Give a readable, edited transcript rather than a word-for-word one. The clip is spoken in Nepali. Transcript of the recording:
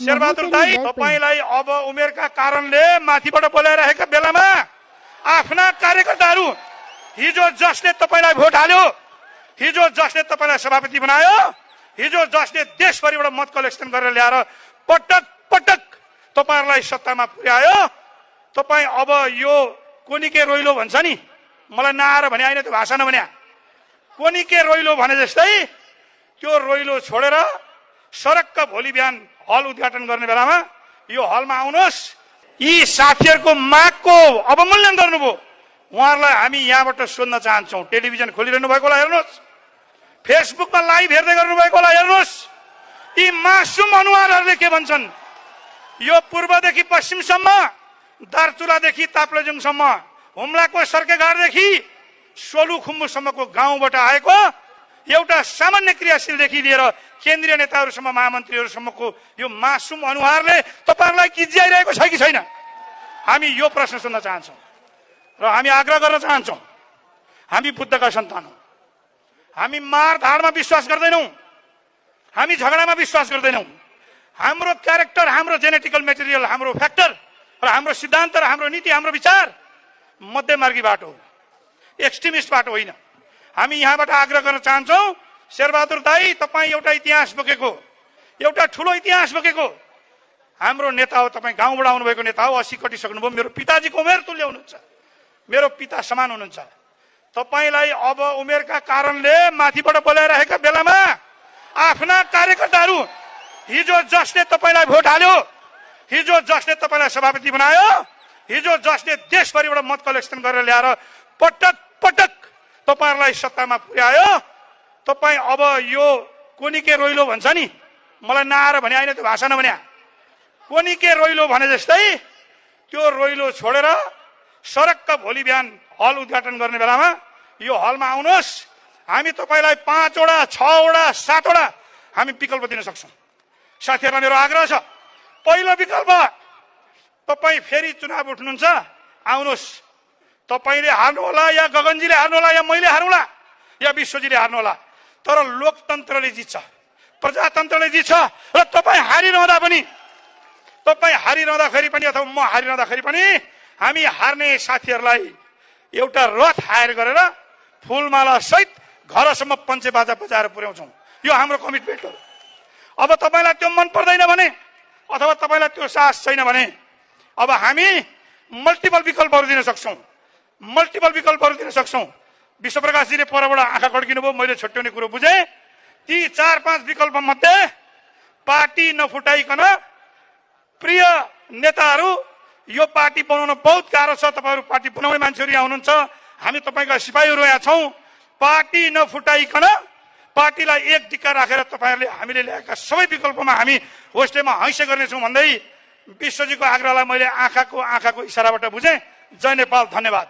शेरबहादुर दाई, तपाईलाई अब उमेरका कारणले माथिबाट बोलाइरहेका बेलामा आफ्ना कार्यकर्ताहरू, हिजो जसले तपाईलाई भोट हाल्यो, हिजो जसले तपाईलाई सभापति बनायो, हिजो जसले देशभरिबाट मत कलेक्सन गरेर ल्याएर पटक पटक तपाईहरुलाई सत्तामा पुर्यायो, तपाई अब यो कोनीके रोइलो भन्छ नि, मलाई नआएर भने हैन, त्यो भाषा नभन्या, कोनीके रोइलो भने जस्तै त्यो रोइलो छोडेर सरक्क भोलि बिहान हल उद्घाटन गर्ने बेलामा यो हलमा आउनुहोस्। यी साथीहरुको मागको अवमूल्यन गर्नुभयो, उहाँहरूलाई हामी यहाँबाट सोध्न चाहन्छौं। टेलिभिजन खोलिरहनु भएको होला हेर्नुहोस्, फेसबुकमा लाइभ हेर्दै गर्नु भएको होला हेर्नुहोस्। यी मासुम अनुहारहरूले के भन्छन्? यो पूर्वदेखि पश्चिमसम्म, दार्चुलादेखि ताप्लेजुङसम्म, हुम्लाको सर्केघाटदेखि सोलुखुम्बुसम्मको गाउँबाट आएको एउटा सामान्य क्रियाशीलदेखि लिएर केन्द्रीय नेताहरूसम्म, महामन्त्रीहरूसम्मको यो मासुम अनुहारले तपाईहरुलाई किज्याइरहेको छ कि छैन? हामी यो प्रश्न सोध्न चाहन्छौं र हामी आग्रह गर्न चाहन्छौं। हामी बुद्धका सन्तान हौं, हामी मारधाडमा विश्वास गर्दैनौं, हामी झगडामा विश्वास गर्दैनौं। हाम्रो क्यारेक्टर, हाम्रो जेनेटिकल मेटेरियल, हाम्रो फ्याक्टर र हाम्रो सिद्धान्त र हाम्रो नीति, हाम्रो विचार मध्यमार्गी बाटो हो, एक्सट्रिमिस्ट बाटो होइन। हामी यहाँबाट आग्रह गर्न चाहन्छौं, शेरबहादुर दाई, तपाई एउटा इतिहास बोकेको, एउटा ठूलो इतिहास बोकेको हाम्रो नेता हो। तपाई गाउँबाट आउनुभएको नेता हो, 80 कटिसक्नुभयो। मेरो पिताजीको उमेर तुल्य हुनुहुन्छ, मेरो पिता समान हुनुहुन्छ। तपाईलाई अब उमेरका कारणले माथिबाट बोलाइरहेका बेलामा आफ्ना कार्यकर्ताहरू, हिजो जसले तपाईलाई भोट हाल्यो, हिजो जसले तपाईलाई सभापति बनायो, हिजो जसले देशभरिबाट मत कलेक्सन गरेर ल्याएर पटक पटक तपाईहरुलाई सत्तामा पुर्यायो, तपाई अब यो कोनीके रोइलो भन्छ नि, मलाई नआएर भने हैन, त्यो भाषा नभन्या, कोनीके रोइलो भने जस्तै त्यो रोइलो छोडेर सरक्क भोलि बिहान हल उद्घाटन गर्ने बेलामा यो हलमा आउनुहोस्। हामी तपाईलाई 5 वटा, 6 वटा, 7 वटा हामी विकल्प दिन सक्छौं। साथीहरुलाई मेरो आग्रह छ, पहिलो विकल्प, तपाई फेरि चुनाव उठ्नुहुन्छ, आउनुहोस्। तपाईले हार्नु होला या गगनजीले हार्नु होला या मैले हारौँला या विश्वजीले हार्नु होला, तर लोकतन्त्रले जित्छ, प्रजातन्त्रले जित्छ। र तपाई हारिरहँदाखेरि पनि अथवा म हारिरहँदाखेरि पनि हामी हार्ने साथीहरुलाई एउटा रथ हायर गरेर फूलमाला सहित घरसम्म पञ्चे बाजा बजाएर पुर्याउँछौं। यो हाम्रो कमिटमेन्ट हो। अब तपाईलाई त्यो मन पर्दैन भने अथवा तपाईलाई त्यो साहस छैन भने अब हामी मल्टिपल विकल्पहरू दिन सक्छौं, विश्वप्रकाशजीले परबाट आँखा कड्किनु भयो, मैले छुट्याउने कुरो बुझे। ती 4-5 विकल्प मध्ये पार्टी नफुटाइकन प्रिय नेताहरू, यो पार्टी बनाउन बहुत गाह्रो छ, तपाईहरु पार्टी बनाउने मान्छेहरू यहाँ हुनुहुन्छ, हामी तपाईका सिपाहीहरू यहाँ छौं। पार्टी नफुटाइकन पार्टीलाई एक टिक्का राखेर तपाईहरुले हामीले ल्याएका सबै विकल्पमा हामी होस्टेमा हैसे गर्नेछौं भन्दै विश्वजीको आग्रहलाई मैले आँखाको इशाराबाट बुझेँ। जय नेपाल, धन्यवाद।